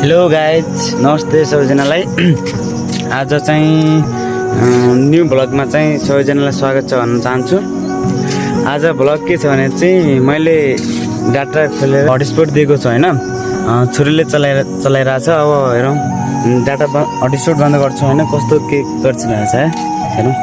Hello guys, नमस्ते सबैजनालाई। आज चाहिँ न्यू भ्लगमा चाहिँ सबैजनालाई स्वागत छ भन्न चाहन्छु। आज भ्लग के छ भने चाहिँ मैले डाटा खोलेर हटस्पट दिएको छु हैन, छोरीले चलाइरहेछ। अब हेरौँ डाटा हटस्पट बन्द गर्छु हैन, कस्तो के गर्छ रहेछ है हेरौँ।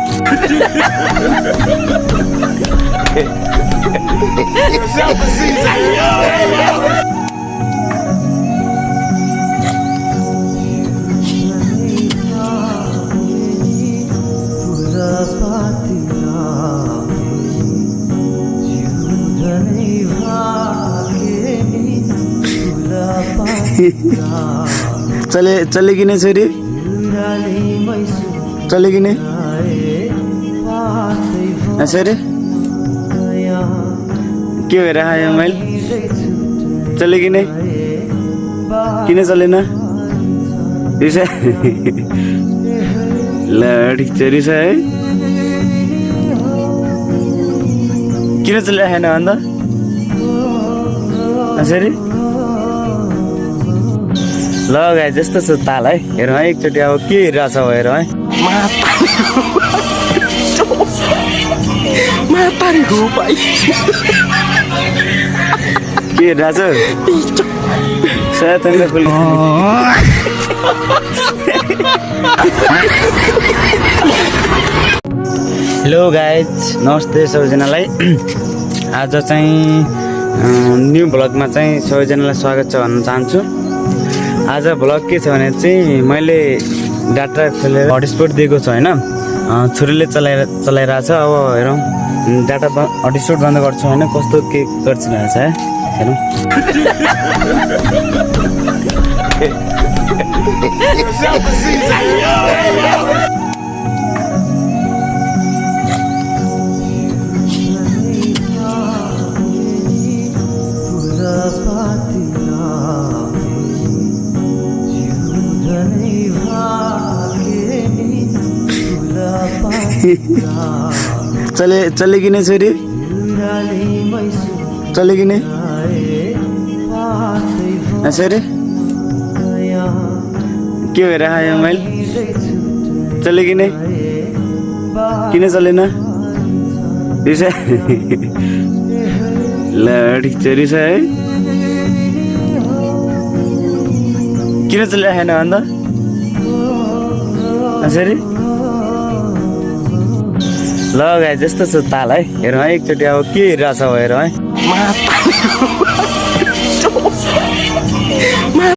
चले कि नहीं छोरी, चले कि नहीं छोरी, के भएर आयो मोबाइल, चले कि नहीं, किन चलेन ल ठिक छोरी छ है, किन चलिरहेन अन्त छोरी। ल गाई जस्तो छ ताल है, हेरौँ है एकचोटि अब के हेरिरहेछ हेरौँ है। के हेरिरहेछ सायद हेलो गाइज, नमस्ते सबैजनालाई। आज चाहिँ न्यू भ्लगमा चाहिँ सबैजनालाई स्वागत छ भन्न चाहन्छु। आज भ्लग के छ भने चाहिँ मैले डाटा खोलेर हटस्पट दिएको छु हैन, छोरीले चलाइरहेछ। अब हेरौँ डाटा हटस्पट बन्द गर्छु हैन, कस्तो के गर्छ रहेछ है हेरौँ। चले कि नहीं छोरी, चले कि नहीं छोरी, के भएर आयो मोबाइल, चले कि नहीं, किन चलेन ल ठिक छोरी छ है, किन चलिरहेन अन्त छोरी। ल गाई जस्तो छ ताल है, हेरौँ है एकचोटि अब के हेरिरहेछ हेरौँ है।